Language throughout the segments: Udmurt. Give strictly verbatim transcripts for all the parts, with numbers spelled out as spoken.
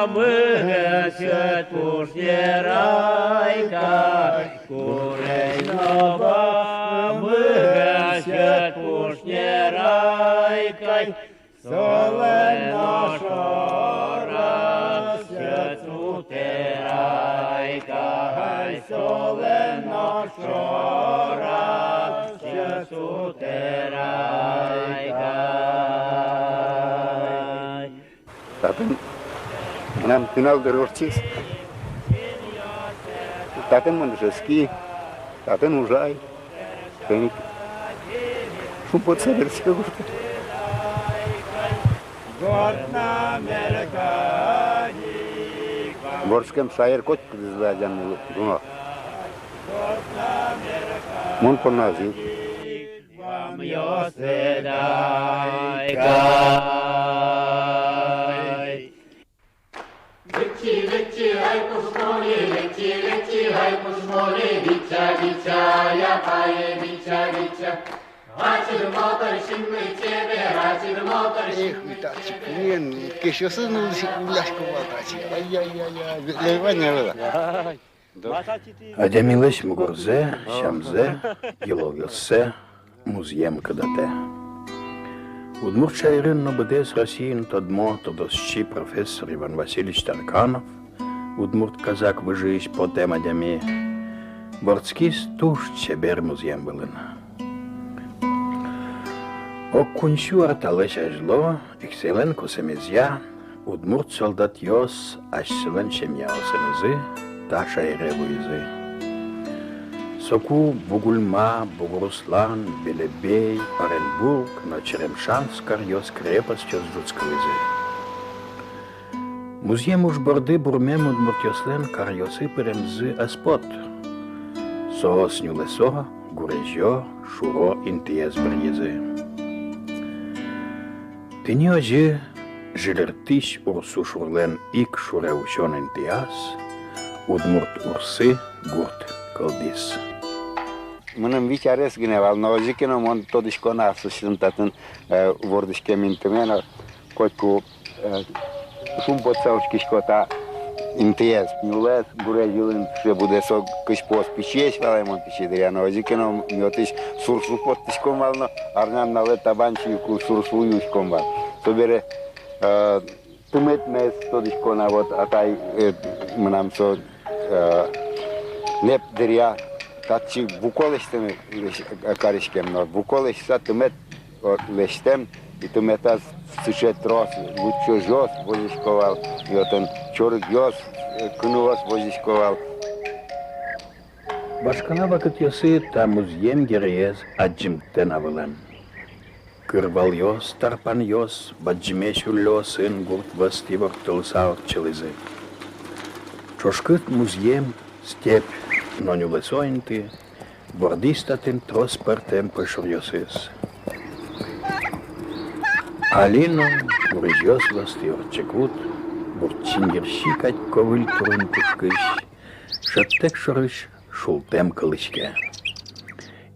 Мыгъэсьтыд пушнер ай кадь, курень но бамыгъэсьтыд пушнер ай кадь, солэн но шораз сьӧд сутэр ай кадь, солэн но шораз сьӧд сутэр ай кадь. Татын мынам пинал дыр ортчиз. Татын мон дышетски, татын ужай. Тӥни шумпотыса берытске гуртэ. Вордскем шаер котькудӥзлы адямилы дуно. Мон понна озьы. Эх, ми татчы пунэн кесьёсыз нуллӥськом вал татчы. Ай-яй-яй-яй, ветлэ вань вылэм. Адямилэсь мугорзэ, сямзэ, йылолъёссэ музъем кыдатэ. Удмурт шаерын но быдэс Россиын тодмо тодосчи, профессор Иван Васильевич Тараканов, удмурт казак выжыысь потэм адями, вордскиз туж чебер музъем вылын. Ог куинь сю ар талэсь азьло, эксэйлэн косэмезъя, удмурт солдатъёс асьсэлэн семьяосынызы та шаере вуизы. Соку Бугульма, Бугуруслан, Белебей, Оренбург но Черемшанск каръёс, крепостьёс ӝутскылӥзы. Музъем уж борды бурмем удмуртъёслэн каръёсы пыремзы ӧз поты. Соос нюлэсо, гурезьё, шуро интыез быръизы. Тӥни озьы Жильыртӥсь Урсу шурлэн ик шуре усён интыяз Удмурт Урсы гурт кылдӥз. Мыным вить арес гинэ вал, но озьы ке но мон тодӥсько на асьсэлэн татын, э, вордӥськем интыме но, котьку, э, шумпотыса учкисько та интыез. Нюлэс гурезь йылын, сыӵе будэ со, кызьпуос пичиесь вал ай мон пичи дыръя но, озьы ке но ми отысь сурсу поттӥськом вал но, арнянуналэ табань сиыку сурсу юиськом вал. Собере, э, тыметмес тодӥсько на, вот, атай, э, мынам со, э, нэп дыръя татчы вуко лэсьтэм, э, кариськем но, вуко лэсьтыса тымет, вот, лэсьтэм, и тыметаз сыӵе трос лудӟозёс возисько вал, и отын чорыгъёс, э, кыныос возисько вал. Вашкала вакытъёсы та музъем гереез адӟымтэ на вылэм. Кырвалъёс, тарпанъёс бадӟымесь уллёосын гурт вӧзтӥ ворттылыса ортчылӥзы. Ӵошкыт музъем, степь но нюлэсо инты вордӥз татын трос пӧртэм пӧйшуръёсыз. Али но гурезьёс вӧзтӥ ортчыкуд буртчин йырси кадь ковыль турын пушкысь шӧдтэк шорысь шултэм кылӥське.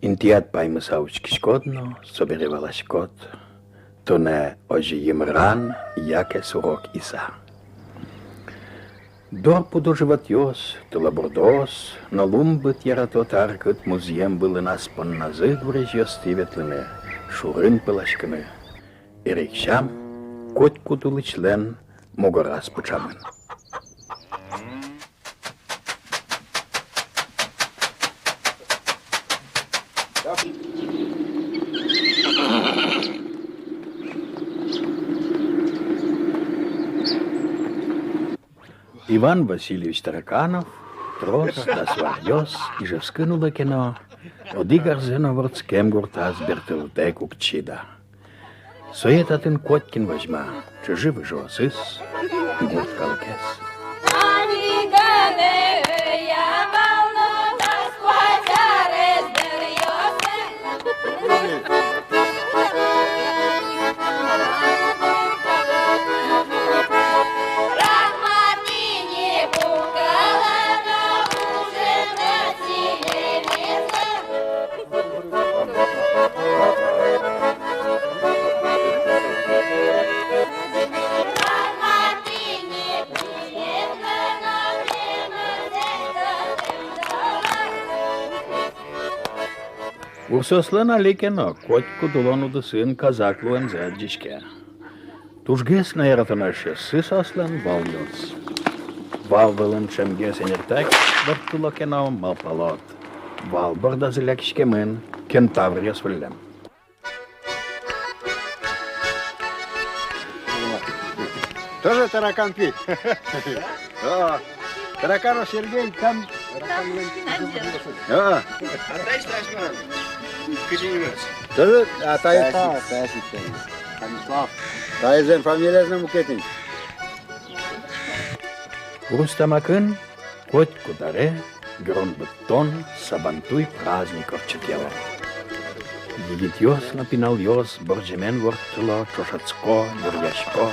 Интыяд паймыса учкиськод но, собере валаськод: туннэ озьы йымран яке сурок иса. Дор пудо-животъёс, тылобурдоос но лумбыт ярато та яркыт музъем вылын ас понназы гурезьёстӥ ветлыны, шурын пыласькыны. Эриксям котькуд улӥсьлэн мугораз пыӵамын. Иван Васильевич Тараканов трос дас аръёс Ижевскын улэ ке но, одӥг арзэ но вордскем гуртаз бертылытэк уг чида. Сое татын котькин возьма: чыжы-выжыосыз, гурт калыкез. Урсоослэн али ке но котькуд улон удысын казак луэмзы адӟиське. Тужгес но яратоно эшъёссы соослэн валъёс. Вал вылын ӵемгес энертэк ворттыло ке но, малпалод: вал бордазы лякиськемын кентавръёс выллем. Тоже таракан пи. О, тараканов Сергей, там. Там Пушкин отдел. О. А та ещё тачка. Кызьы нимыз? Тоже, а, та. Тасик, Тасик, Тасик. Станислав. Таизэн фамилиязы но мукетын. Урус тамакын котькуд аре гырон быдтон, Сабантуй праздник ортчытъяло. Егитъёс но пиналъёс борӟемен ворттыло, ӵошатско, нюръясько.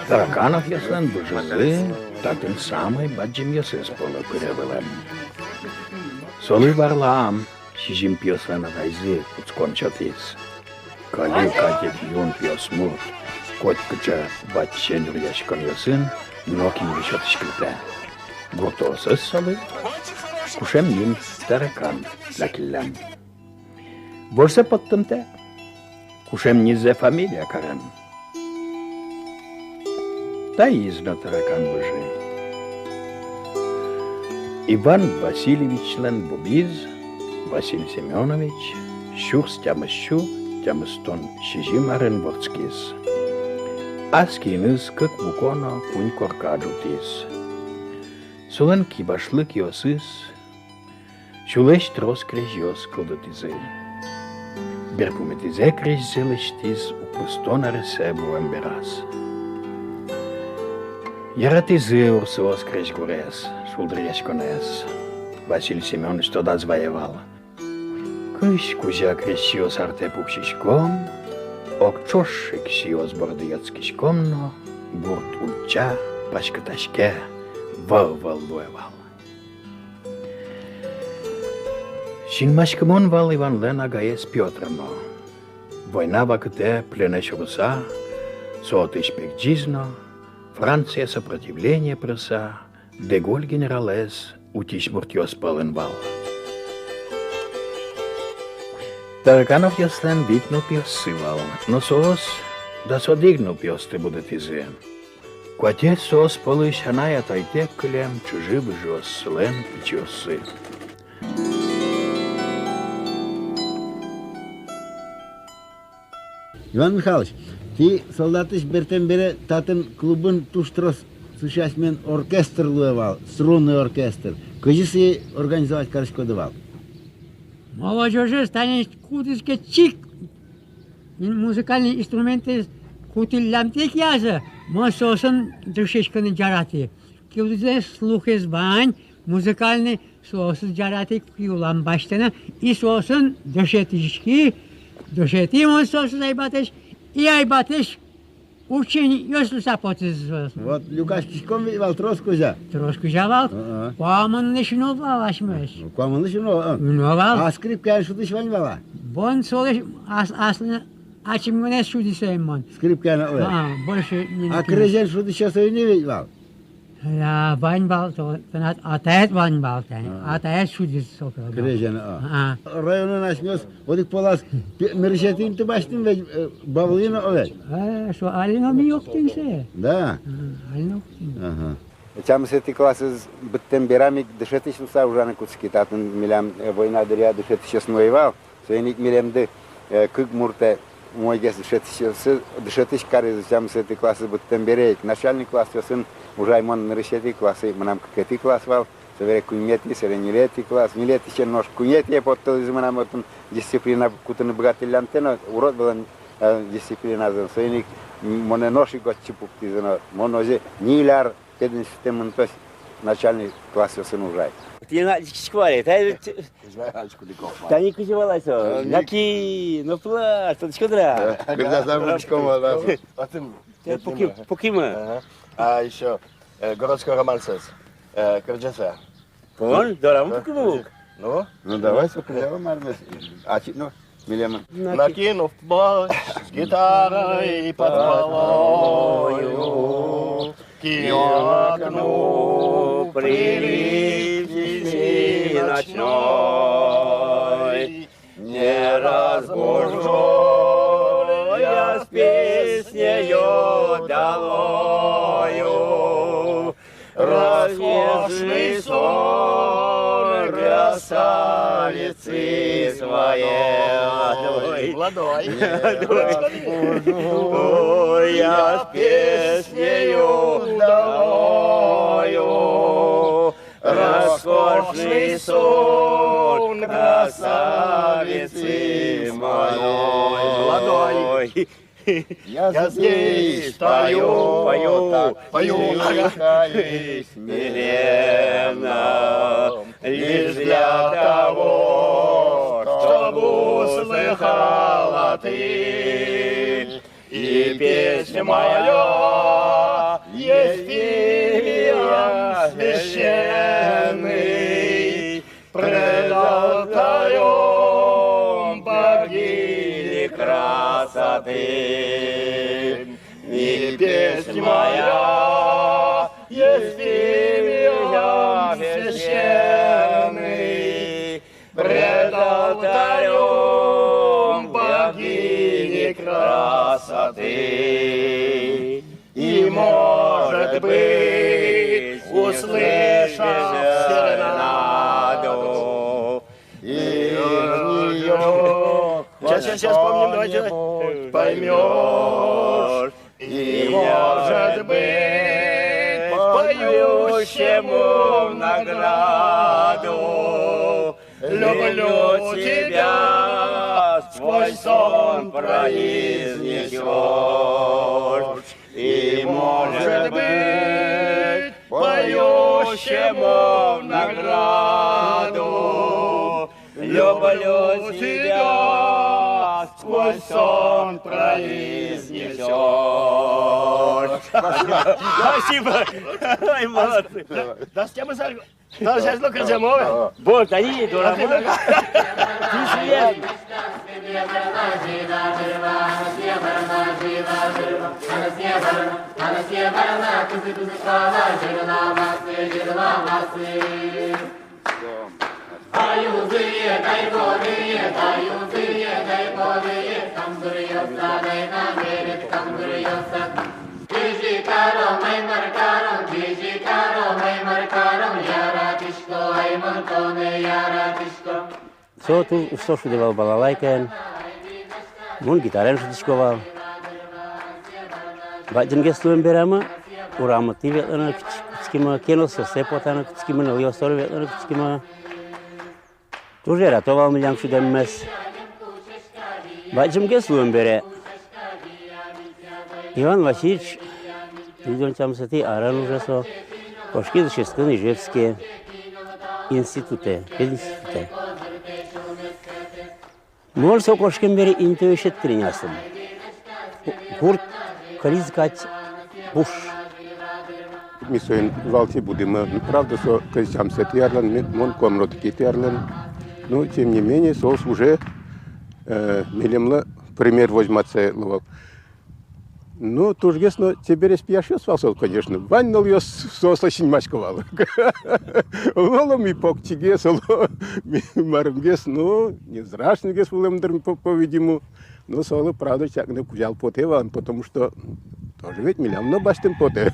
Таракановъёслэн выжызы татын самой бадӟымъёсыз пӧлы пыре вылэм. Солы Варлаам, сизьым пиослэн атайзы, кутскон сётӥз. Кӧлӥ кадь ик юн пиосмурт котькыӵе ваче нюръяськонъёсын нокин ке сётӥськылтэ. Гуртоосыз солы кушем ним Таракан лякиллям. Вожсэ поттымтэ, кушем низэ фамилия карем. Таиз но Таракан выжы. Иван Васильевичлэн бубиз Василий Семёнович сюрс тямыссю тямыстон сизьым арын вордскиз. Ас киыныз кык вуко но куинь корка ӝутӥз. Солэн кибашлыкъёсыз сюлэсь трос крезьёс кылдытӥзы. Берпуметӥзэ крезьзэ лэсьтӥз укмыстон аресэ вуэм бераз. Яратӥзы урсоос крезьгурез, шулдыръяськонэз. Василий Семёныч тодаз вае вал: кызь кузя крезьёс артэ пуксиськом, ог ӵош ик сиос борды йӧтскиськом но, гурт ульча паськытаське, вӧл-вӧл луэ вал. Синмаськымон вал Иванлэн агаез Пётр но. Война вакытэ пленэ сюрыса, со отысь пегӟиз но, Францие сопротивление пырыса, Деголь генералэз утись муртъёс пӧлын вал. Таракановъёслэн вить нылпиоссы вал, но соос дас одӥг нылпиосты будэтӥзы. Куатез соос пӧлысь анай-атайтэк кылем чыжы-выжыоссылэн пичиоссы. Иван Михайлович, тӥ солдатысь бертэм бере татын клубын туж трос сыӵе асьмелэн оркестр луэ вал, струнный оркестр. Кызьы сое организовать карыськоды вал? Молодёжез тани кудӥз ке чик музыкальный инструментэз кутӥллям тӥ киязы, мон соосын дышетскыны яратӥ. Кылдӥз слухез вань, музыкальный, соосын яратӥ киулам басьтыны, и соосын дышетӥськи, дышетӥ мон соосын айбатэсь, и айбатэсь учениос луыса потӥзы соос. Вот люкаськиськом ведь вал трос кузя. Трос кузя вал. А-а. Куамынлэсь но вал асьмеос. Куамынлэсь но, а? Но вал. А скрипкаен шудӥсь вань вал-а? Бон солэсь ас-, аслым ачим гинэ шудӥ соин мон. Скрипкаен, а, ой. А, больше не. А крезен шудӥсь со ини ведь вал? Я, вань вал, то, тынад атаед вань вал тани. А. Атаед шудӥз со кылдо. Крезен, а. А. Районын асьмеос одӥг палаз пе-, нырысетӥ инты басьтӥм ведь, э, Бавлы но ведь. Э, со али но ми октӥм сое. Да. А, али но октӥм. Ага. Тямысэтӥ классэз быдтэм берам ик дышетӥсь луыса ужаны кутски. Татын милям, э, война дыръя дышетӥсьёс но ӧй вал. Соин ик милемды, э, кык муртэ умойгес дышетӥсьёс, дышетӥсь каризы тямысэтӥ классэз быдтэм бере ик. Начальный классъёсын ужай мон нырысетӥ классэ, мынам кыкетӥ класс вал, собере куинетӥ, собере ньылетӥ класс. Ньылетӥысен нош куинетӥе поттылӥзы мынам отын дисциплина кутыны быгатӥллямтэ но, урод вылэм, э, дисциплиназы. Соин ик монэ нош ик отчы пуктӥзы но, мон озьы ньыль ар пединститутэ мынтӥсь начальный классъёсын ужай. Тӥ на дичкичку варе, та ведь Кузьма Михайлович Куликов. Тани кызьы вал ай со. Э, Наки, но пла, что ты кудра? Э, когда сам учком вал, да. Потом. Э, Пуки-, Пукимы. Ага. А ещё, э, городской романсэз. Э, Кырӟаса. Вон, дорам Пукимы. Ну? Ну, давай, Пукимы, мармес. А чи-, ну, милемын. Наки. Наки, но пла. гитарой под полою, кион ик но прилив тишины ночной. Не разбужу я с песнею удалою роскошный сон красавицы своей. Молодой. Не разбужу я с песнею удалою роскошный сон красавицы моей. Молодой. Я здесь пою, пою, так, пою, тихо и смиренно, лишь для того, чтобы услыхала ты. И песнь моя есть фимиам священный, пред алтарём богини красоты. И песнь моя есть фимиам священный, пред алтарём богини красоты. И, может быть, услышав серенаду, и её... Сейчас, сейчас, сейчас вспомним, давайте, давайте. Поймёшь. И, может быть, поющему в награду: «Люблю тебя», сквозь сон произнесёшь. И, может быть, поющему в награду: «Люблю тебя», сквозь сон произнесёшь. Спасибо. Спасибо. Ой, молодцы. Да, да, с кем мы за-, да, сейчас, ну, козёмовы. Вот они, дура. Ты свет. Аюзые, дай-подые, аюзые, дай-подые, тамбуръёсса, дай на берег, тамбуръёсса. Кызьы каром, ай мар каром, кызьы каром, ай мар каром, яратӥсько, ай мон тонэ яратӥсько. Со туж усто шудэ вал балалайкаен. Мон гитараен шудӥсько вал. Бадӟымгес луэм бере ма урамтӥ ветлыны кутскимы, кеносъёсэ потаны кутскимы, нылъёс доры ветлыны кутскимы. Туж ярато вал милям шудэммес. Бадӟымгес луэм бере Иван Васильевич Лидон тямысэтӥ арын уже со кошкиз дышетскыны Ижевске институтэ, пединститутэ. Мон со кошкем бере интыысь ӧд тыринь аслым. Гурт кылиз кадь буш. Ми соин валтӥ будӥмы. Правда, со кызь тямысэтӥ арлэн, ми, мон комротӥ китӥ арлэн. Но тем не менее, соос уже, э, милемлы пример возьматсалло вал. Ну, тужгес но чебересь пияшъёс вал соос, конечно. Вань нылъёс соослы синмасько вал. Оло ми покчигес, оло ми марымгес, ну, невзрачныйгес вылэм дыр, по-, по-видимому. Но солы, правда, чакны кузя потэ вал, потому что тоже ведь милям но басьтыны потэ.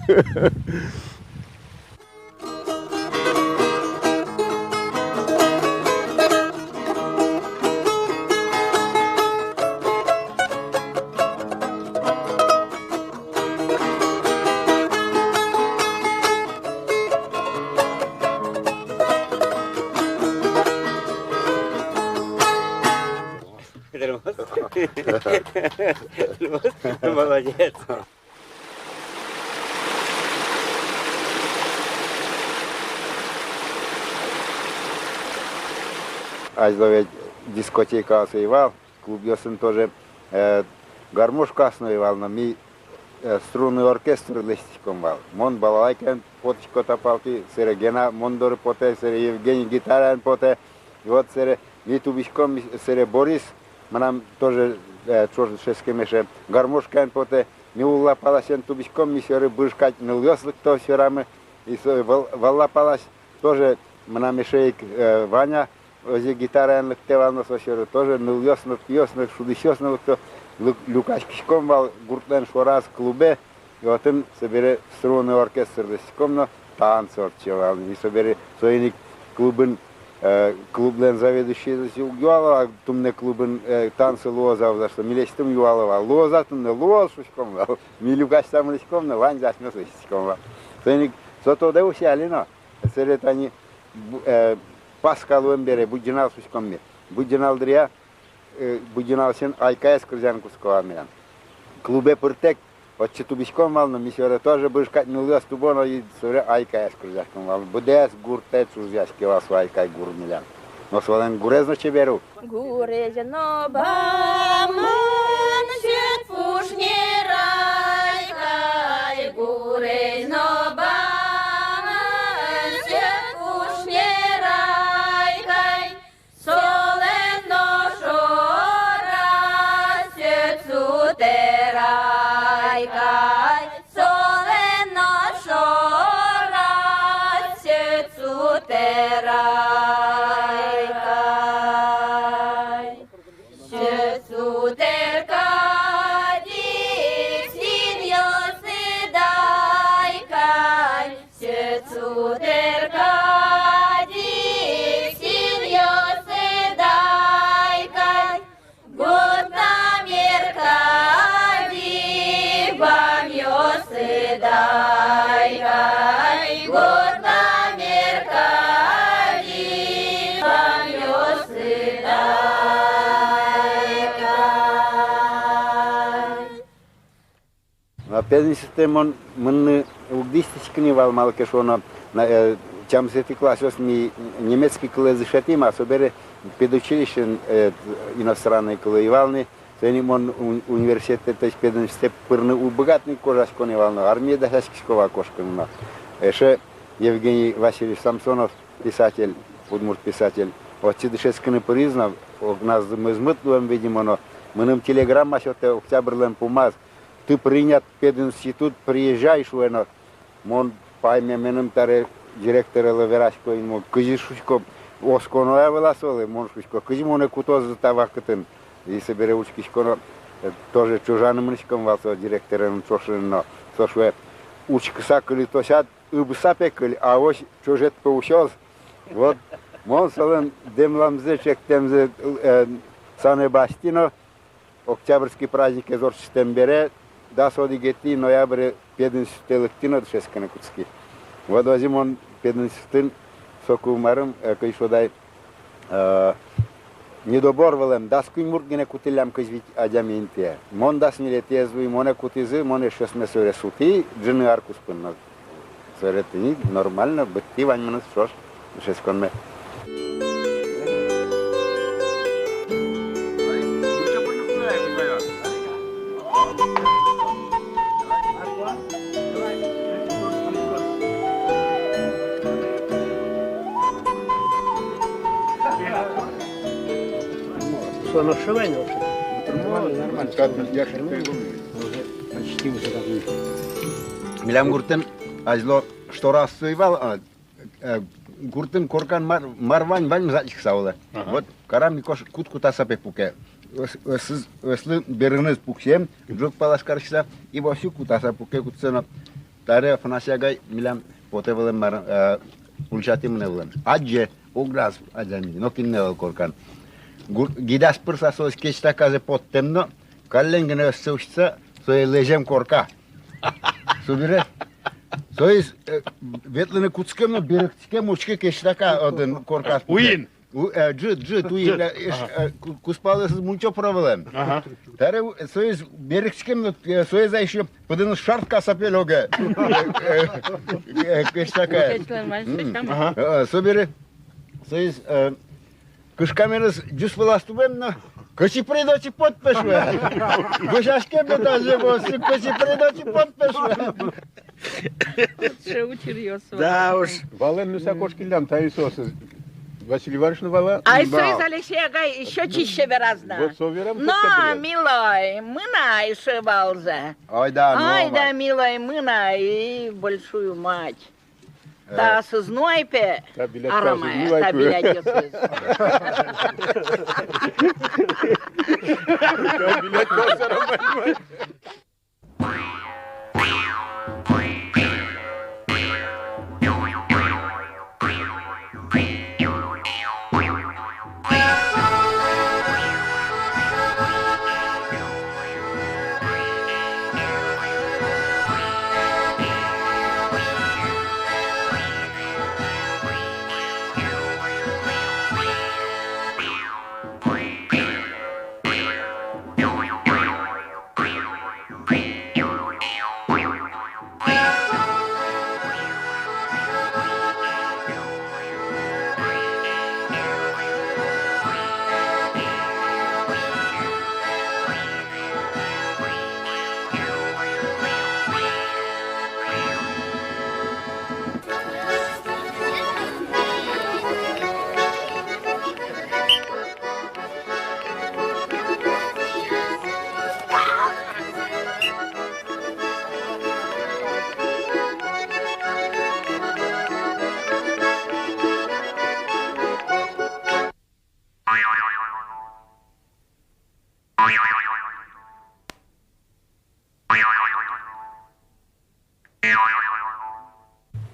Молодец. Азьло ведь дискотекаос ӧй вал, клубъёсын тоже, э, гармошкаос но ӧй вал, но ми, э, струнный оркестр лэсьтӥськом вал. Мон балалайкаен потӥсько та палки, сэре Гена мон доры потэ, сэре Евгений гитараен потэ. И вот сэре ми тубиськом, сэре Борис Мынам тоже, э, ӵош дышетскемеше гармошкаен потэ. Ми Улла Паласен тубиськом, ми сьӧры быж кадь нылъёс лыкто сьӧрамы. И со Вал-, Валла Палась тоже, мынам эше ик, э, Ваня, озьы гитараен лыктэ вал но, со сьӧры тоже нылъёс но, пиос но, шудӥсьёс но лыкто. Лю-, люкаськиськом вал гуртлэн шораз клубе. И отын собере струнный оркестр лэсьтӥськом но, танцы ортче вал. И собере соин ик клубын, э, клублэн заведующиез уг юалэ вал, туннэ клубын, э, танцы луоз-а, за что. Милесьтым юалэ вал: луоз-а туннэ? Луоз, шуиськом вал. Ми люкаськыса мынӥськом но, ваньзэ асьмеос лэсьтӥськом вал. Соин ик со тодэ усе али но. Сэре тани бу-, э, Пасха луэм бере, Будӟынал шуиськом ми. Будӟынал дыръя, э, Будӟыналысен «Айкаез» кырӟаны кутско вал милям. Клубе пыртэк отчы тубиськом вал но, ми сьӧры тоже быж кадь нылъёс тубо но, и сьӧры «Айкаез» кырӟаськом вал. Быдэс гуртэ ӵужъяське вал со «Айкай» гур милям. Но солэн гурез но чебер ук. Гурезь но бамын сьӧд пушнер айкай, гурезь но бамын сьӧд пушнер айкай, солэн но шораз сьӧд сутэр айкай, солэн но шораз сьӧд сутэр айкай. Сьӧд сутэр кадь ик синъёсыд айкай, сьӧд сутэр кадь ик синъёсыд айкай, гуртам эр кадь ик бамъёсыд айкай, гуртам эр кадь ик бамъёсыд айкай. А пединститутэ мон мыныны уг дӥсьтӥськы ни вал, малы ке шуоно, на, э, тямысэтӥ классъёс ми немецкий кылэз дышетӥм, а собере педучилищеын, э, иностранной кылы ӧй вал ни. Соин ик мон уни-, университетысь пединститутэ пырыны уг быгаты ни, кожасько ни вал но, армие дасяськисько вал кошкыны но. Эше Евгений Васильевич Самсонов, писатель, удмурт писатель, отчы дышетскыны пыриз но, огназ мӧзмыт луэм, видимо, но мыным телеграмма сётэ октябрьлэн пумаз: «Ты принят в пединститут, приезжай», шуэ но. Мон паймеменым табере директорелы верасько ини, мон кызьы, шуисько, осконо-а вал солы, мон, шуисько, кызьы монэ кутозы та вакытын. И собере учкисько но, э, тоже ӵужаны мынӥськом вал со директорен ӵошен но. Со шуэ: «Учкыса кыльытозяд, ыбыса пе кыль, а озьы ӵужед пе усёз». Вот мон солэн дэмламзэ, чектэмзэ, э, санэ басьтӥ но, Октябрьский праздникез ортчытэм бере, дас одӥгетӥ ноябре пединститутэ лыктӥ но дышетскыны кутски. Вот озьы мон пединститутын соку, марым, э, кызьы шуод ай, э, недобор вылэм, дас куинь мурт гинэ кутӥллям кызь вить адями интые. Мон дас ньылетӥез луи, монэ кутӥзы, мон эшъёсме собере сутӥ ӝыны ар куспын но. Собере тӥни нормально быттӥ ваньмыныз ӵош дышетсконме. Что, оно вшивое вообще? Нормально, нормально. Как, я же пойду. Уже почти уже как мы. Милям гуртын азьло штораз со ӧй вал, а, э, гуртын коркан мар, мар вань, ваньмыз адӟиськыса улэ. Ага. Вот карам Микош кут кутаса пе пуке. Ӧс-, ӧсыз, ӧслы берыныз пуксем, ӝӧк палась кариськыса, и вовсю кутаса пуке, кутске но. Табере Афанасий агай милям потэ вылэм, мар, э, ульчатӥ мынэ вылэм. Адӟе, огназ адями, нокин но ӧвӧл коркан. Гур-, гидаз пырыса соос кечтаказэ поттэм но, каллен гинэ ӧссэ усьтыса, сое лэзем корка. Собере соиз, э, ветлыны кутскем но, берыктӥськем, учке, кечтака отын корказ пуке. Уин. У-, э, ӝыт, ӝыт, уин, ӝыт, э, эш-, ага, э, ку-, кузпалысыз мунчо пыро вылэм. Ага. Табере у-, соиз берыктӥськем но, э, соиз ай ещё пыдыныз шарт каса пе лёге. Э, э, э, кечтака. Кечлэн вань. М. Ага. Э, собере соиз, э, кышкаменыз ӟус вылаз тубем но, кӧчи пырид, отчы пот пе, шуэ. Гожъяськем пе тазьы, вот, кӧчи пырид, отчы пот пе, шуэ. Сыӵе учыръёс вал. Да уж. Валэн нуса кошкиллям, таиз соосыз. Василий Иванович но вала. Ай, соиз, Алексей агай, ещё чище вераз на. Вот со верам. Но, милой, мынай, шуэ валзэ. Ай да, но, ай да, милой, мынай, и большую мать. Э, та сызну ай пе. Та билет, та арамая, сызну ай та пе. Билет ёсыз. Та билет ёсыз арамая.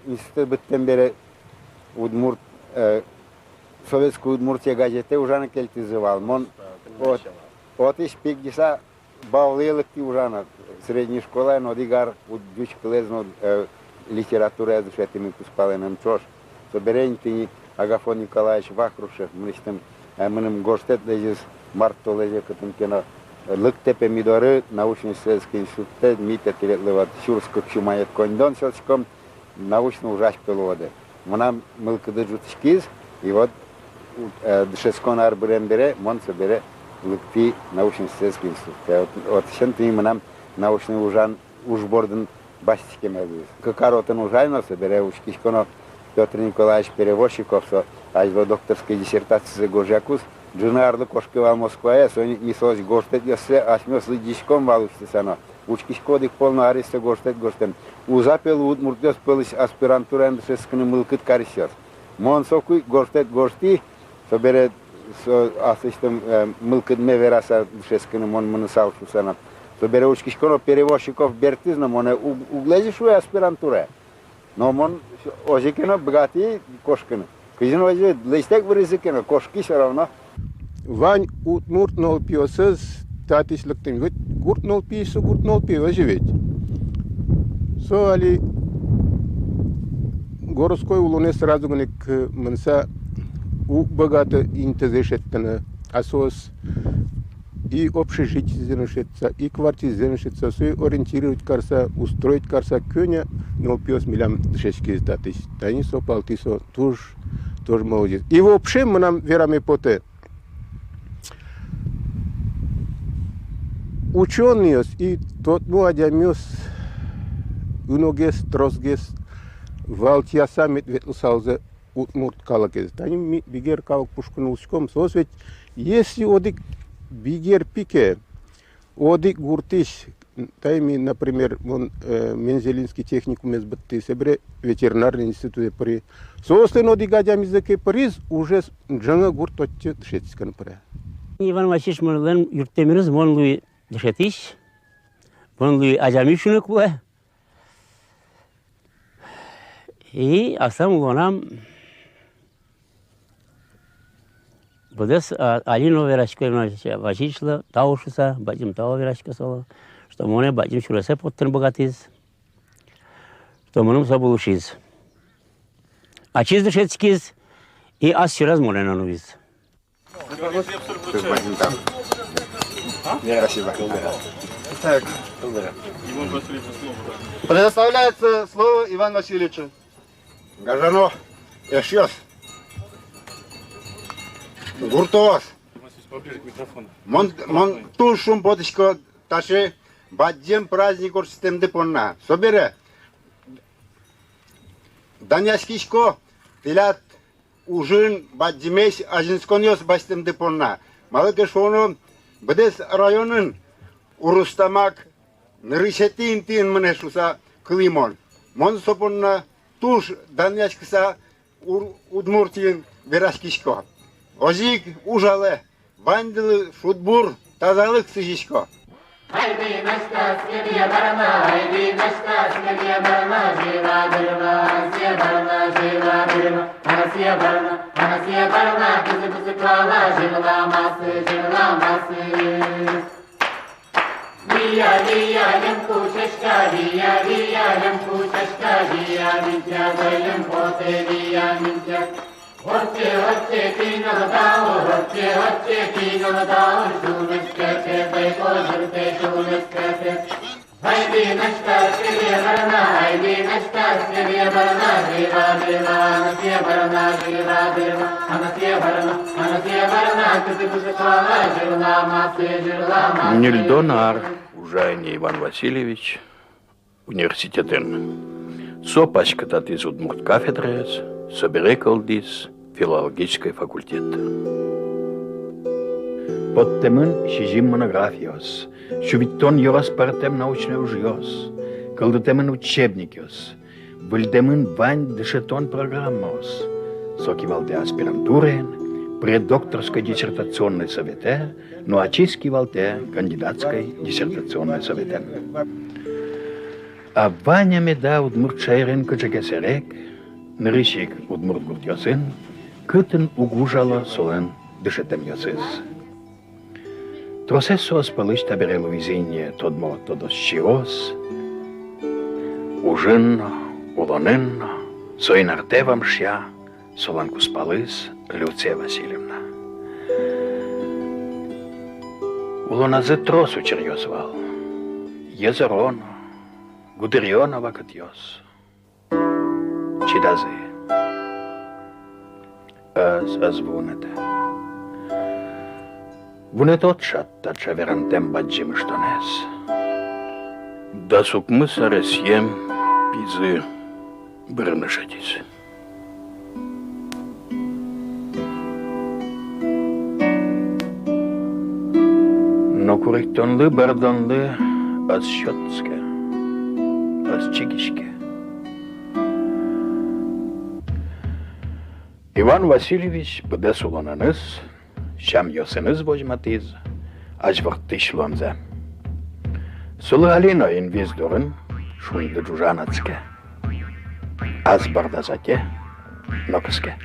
Институт быдтэм бере удмурт, э, «Советской Удмуртия» газетэ ужаны кельтӥзы вал. Мон от-, отысь пегӟыса Бавлые лыктӥ ужаны. Средней школаын одӥг ар уд-, ӟуч кылэз но, э, литератураез дышетӥмы кузпалэным ӵош. Собере ини тӥни Агафон Николаевич Вахрушев мынэсьтым, э, мыным гожтэт лэзиз, мар-то лэзе кытын ке но. Лыктэ пе ми доры, научно-исследовательской институтэ, ми тӥледлы вот сюрс кык сю манет коньдон сётӥськом, научной ужась пе луоды. Мынам мылкыды ӝутӥськиз, и вот, э, дышетскон ар бырем бере, мон собере лыктӥ научно-исследовательской институтэ. Вот, вот отысен тӥни мынам научной ужан уж бордын басьтӥськеме луиз. Кык ар отын ужай но, собере учкисько но, Пётр Николаевич Перевозчиков, со азьло докторской диссертацизэ гожъякуз, ӝыны арлы кошке вал Москвае, соин ик ми солэсь гожтэтъёссэ асьмеос лыдӟиськом вал усьтыса но. Учкисько, одӥг пол но арысь со гожтэт гожтэм. Уз-а пе луы удмуртъёс пӧлысь аспирантураын дышетскыны мылкыд карисьёс. Мон соку ик гожтэт гожтӥ, собере со аслэсьтым, э, мылкыдме вераса дышетскыны мон мынысал шуса но. Собере учкисько но, Перевозчиков бертӥз но, монэ уг-, уг лэзьы, шуэ, аспирантурае. Но мон озьы ке но быгатӥ кошкыны. Кызьы но озьы лэсьтэк вырӥзы ке но, кошки всё равно. Вань удмурт нылпиосыз татысь лыктэмын. Ведь гурт нылпи со гурт нылпи, озьы ведь. Со али городской улонэ сразу гинэ ик мыныса уг быгаты интызэ шедьтыны. А соос и общежитизэ но шедьтыса, и квартирзэ но шедьтыса, сое ориентировать карыса, устроить карыса, кӧня нылпиос милям дышетскизы татысь. Тани со палтӥ со туж, туж молодец. И вообще мынам вераме потэ. Учёнойёс и тодмо адямиос уногес, тросгес валтӥяса мед ветлысалзы удмурт калыкез. Тани ми бигер калык пушкын улӥськом, соос ведь, если одӥг бигер пи ке, одӥг гуртысь, тани ми, например, мон, э, Мензелинский техникумез быдтӥ, собере ветеринарный институтэ пыри. Соослэн одӥг адямизы ке пыриз, уже с-, ӝыны гурт отчы дышетскыны пыре. Иван Васильевич монлэн юрттэменыз: мон луи дышетӥсь, мон луи адями, шуыны кулэ. И аслам улонам быдэс, а, али но верасько Иван Васильевичлы тау шуса, бадӟым тау верасько солы, что монэ бадӟым сюресэ поттыны быгатӥз, что мыным со булышиз. Ачиз дышетскиз и ас сюрес монэ но нуиз. Спасибо. Так. Предоставляется слово Иван Васильевичу. Гажано эшъёс, гуртоос. Мон, мон туж шумпотӥсько таӵе бадӟым праздник ортчытэмды понна. Собере данъяськисько тӥляд ужын бадӟымесь азинсконъёс басьтэмды понна. Малы ке шуоно, быдэс районын Урус Тамак нырысетӥ интыын мынэ шуса кылӥ мон. Мон со понна туж данъяськыса Ур-, Удмуртиын вераськисько. Озьы ик ужалэ, ваньдылы шудбур, тазалык сӥзисько. Ньыльдон ар ужа ини Иван Васильевич университетын. Со паськытатӥз удмурт кафедраез, собере кылдӥз филологической факультет. Поттэмын сизьым монографиос, сю витьтон ёрос пӧртэм научной ужъёс, кылдытэмын учебникъёс, выльдэмын вань дышетон программаос. Со кивалтэ аспирантураен, преддокторской диссертационной советэ, но ачиз кивалтэ кандидатской диссертационной советэн. А вань-а меда удмурт шаерын кыӵе ке сэрег, нырысь ик удмурт гуртъёсын, кытын уг ужало солэн дышетэмъёсыз? Тросэз соос пӧлысь табере луизы ини тодмо тодосчиос. Ужын но, улонын но соин артэ вамышъя солэн кузпалыз Люция Васильевна. Улоназы трос учыръёс вал. Йӧзоро но, гудыръё но вакытъёс. Чидазы. Ӧз, ӧз вунэты. Вунэтод шат таӵе верантэм бадӟым ыштонэз. Дас укмыс аресъем пизы бырыны шедиз. Но куректонлы, бӧрдонлы ӧз сётске, ӧз чигиське. Иван Васильевич быдэс улонэныз, сямъёсыныз возьматӥз азьворттӥсь луэмзэ. Солы али но инвис дурын шунды ӝужан адске. Ас бордаз ӧте но кыске.